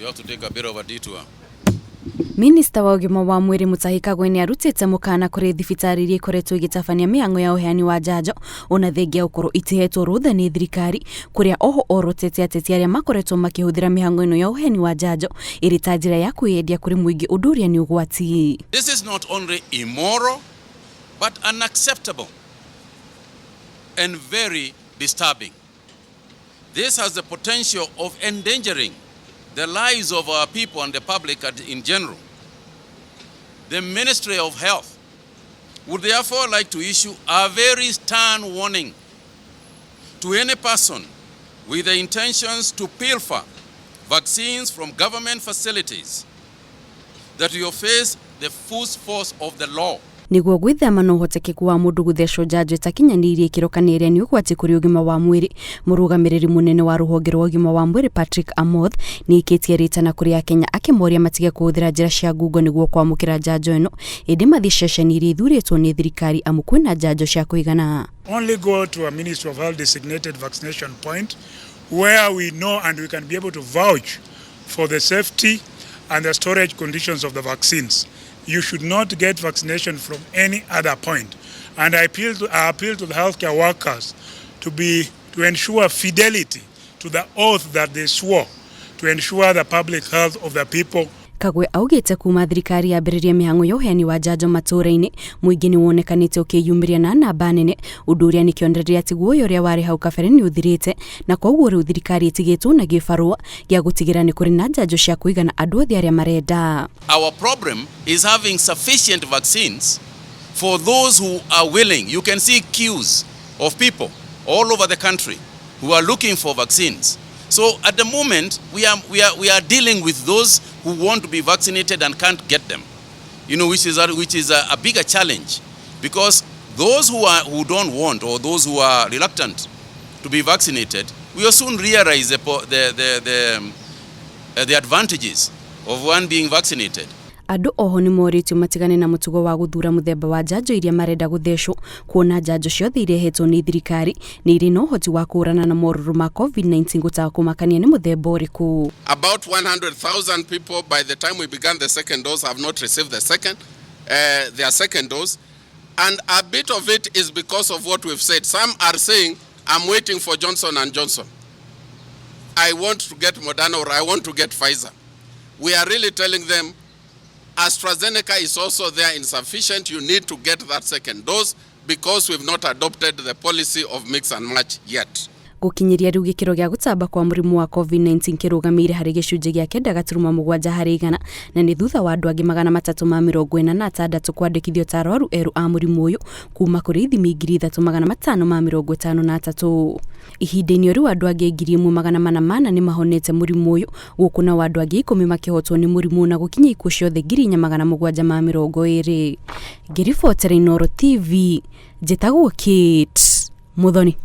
You have to take a bit of a detour. Minista wa ũgima wa mwĩrĩ Mutahi Kagwe nĩ arutĩte mũkana kũrĩ thibitarĩ iria ikoretwo igĩtabania mĩhang'o ya ũheani wa njanjo ona thengia gũkorwo itihetwo rũtha nĩ thirikari, kũrĩa oho orotete ateti arĩa makoretwo makĩhũthĩra mĩhang'o ĩno ya ũheani wa njanjo ĩrĩ ta njĩra ya kwĩyendia kũrĩ mũingĩ, ũndũ ũrĩa nĩ ũgwati. This is not only immoral, but unacceptable and very disturbing. This has the potential of endangering the lives of our people and the public in general. The Ministry of Health would therefore like to issue a very stern warning to any person with the intentions to pilfer vaccines from government facilities that you will face the full force of the law. Nĩguo gwĩthema na ũhotekeku wa mũndũ gũthecwo njanjo ĩtakinyanĩirie ikĩro kana ĩrĩa nĩ ũgwati kũrĩ ũgima wa mwĩrĩ, mũrũgamĩrĩri mũnene wa rũhonge rwa ũgima wa mwĩrĩ Patrick Amoth nĩ aikĩtie rĩtana kũrĩ Akenya akĩmoria matige kũhũthĩra njĩra cia ngungo nĩguo kwamũkĩra njanjo ĩno, ĩndĩ mathiĩ ceceni iria ithurĩtwo nĩ thirikari amu kwĩna njanjo cia kũigana. Only go to a Ministry of Health designated vaccination point where we know and we can be able to vouch for the safety and the storage conditions of the vaccines. You should not get vaccination from any other point. And I appeal to the healthcare workers to ensure fidelity to the oath that they swore to ensure the public health of the people. Kagwe augĩte kuma thirikari yambĩrĩria mĩhang'o ya ũheani wa njanjo matũũra-inĩ, mũingĩ nĩ wonekanĩte ũkĩyumĩria na namba nene, ũndũ ũrĩa nĩ kĩonereria atĩ guoya ũrĩa warĩ hau kabere nĩ ũthirĩte, na koguo rĩu thirikari ĩtigĩtwo na gĩbarũa gĩa gũtigĩra nĩ kũrĩ na njanjo cia kũigana andũ othe arĩa marenda. Our problem is having sufficient vaccines for those who are willing. You can see queues of people all over the country who are looking for vaccines. So at the moment, we are dealing with those who want to be vaccinated and can't get them, which is a bigger challenge, because those who don't want or those who are reluctant to be vaccinated will soon realize the advantages of one being vaccinated. Andũ oho nĩ morĩtio matigane na mũtugo wa gũthura mũthemba wa njanjo iria marenda gũthecwo, kuona njanjo ciothe irehetwo nĩ thirikari nĩ irĩ na ũhoti wa kũhũrana na morũrũ ma COVID-19 gũtakũmakania nĩ mũthemba ũrĩkũ. About 100,000 people by the time we began the second dose have not received their second dose. And a bit of it is because of what we've said. Some are saying, "I'm waiting for Johnson and Johnson. I want to get Moderna or I want to get Pfizer." We are really telling them AstraZeneca is also there insufficient. You need to get that second dose because we've not adopted the policy of mix and match yet. Gũkinyĩria rĩu, gĩkĩro gĩa gũtamba kwa mũrimũ wa COVID-19 kĩrũgamĩire harĩ 9.7 harĩ igana, na nĩ thutha wa andũ angĩ 346 kwandĩkithio ta arwaru erũ a mũrimũ ũyũ kuma kũrĩ ithimi 3553. Ihinda-inĩ o rĩu, andũ angĩ 1404 nĩ mahonete mũrimũ ũyũ gũkũ nao andũ angĩ 10 makĩhotwo nĩ mũrimũ, na gũkinya ikuũ ciothe 4720. Ngĩribotera Inooro TV, njĩtagwo Kate Muthoni.